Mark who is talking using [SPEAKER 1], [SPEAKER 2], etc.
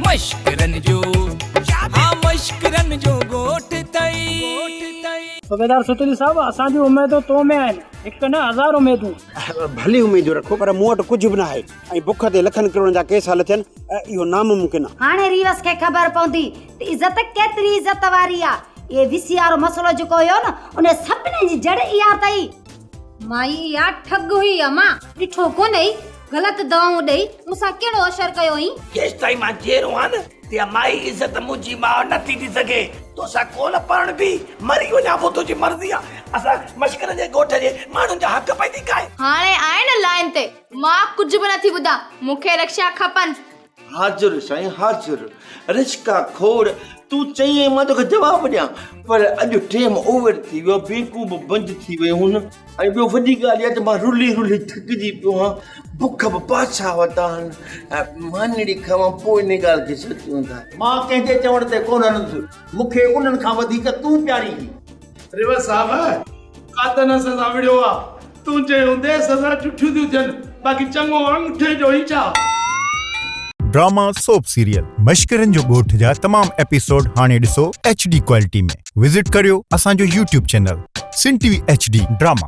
[SPEAKER 1] مشڪرن جو ها مشڪرن جو ڳوٺ ٿئي.
[SPEAKER 2] صوبيدار ستلي صاحب اسان جون اميدون تو ۾ آهن هڪ نه هزار اميدون.
[SPEAKER 3] ڀلي اميدون رکو پر مون وٽ ڪجهه به ناهي ۽ بک تي لکن ڪروڙن جا ڪيس حل ٿين اهو ناممڪن آهي.
[SPEAKER 4] هاڻي ريوس کي خبر پوندي ته عزت ڪيتري عزت واري آ. اهي وسي وارو مسئلو جيڪو هيو نه ان سڀني جي جڙ اها اٿئي.
[SPEAKER 5] مائي اها ٺڳ هئي امان. ڏٺو ڪونهي غلط دوائون ڏئي مون سان ڪهڙو اشر ڪيو هئين.
[SPEAKER 6] جيستائين مان جيئرو آهيان نه تيا مائي عزت منهنجي ماء نه ٿي ٿي سگهي. توسان ڪونه پرڻبي، مري وڃان پوء تنهنجي مرضي آ. اسان مشڪرن جي ڳوٺ جي ماڻهن جا حق پئي ٿي کائي.
[SPEAKER 7] هاڻي آء نه لائين تي، مان ڪجهه به نٿي ٻڌان، مون کي رڪشا کپن.
[SPEAKER 8] حاضر سائين حاضر. رشڪا کوڙ، تون چئين مان توکي جواب ڏيان، پر اڄ ٽيم اوور ٿي ويو، بينڪون به بند ٿي ويون هن ۽ ٻيو وڏي ڳالهه اها ته مان رلي رلي ٿڪجي پيو آهيان، بک به پاڇا وتا آهن، مانيڙي کاوان پوء انهي ڳالهه کي سوچيون ٿا.
[SPEAKER 9] مان ڪنهن جي چوڻ تي ڪونه هلندس، مون کي انهن کان وڌيڪ تون پياري هئي.
[SPEAKER 10] ريور صاحب قاتل اسان سان وڙهيو آ تنهنجي هوندي سزا جٺيون ٿيون ٿين باقي چڱو انگوٺي جو ئي ڇا.
[SPEAKER 11] ڊراما سوپ سيريل مشڪرن جو ڳوٺ جا تمام ايپيسوڊ هاڻي ڏسو ايڇ ڊي ڪوالٽي ۾ وزٽ ڪريو اسان جو YouTube channel Sindh T V H D drama.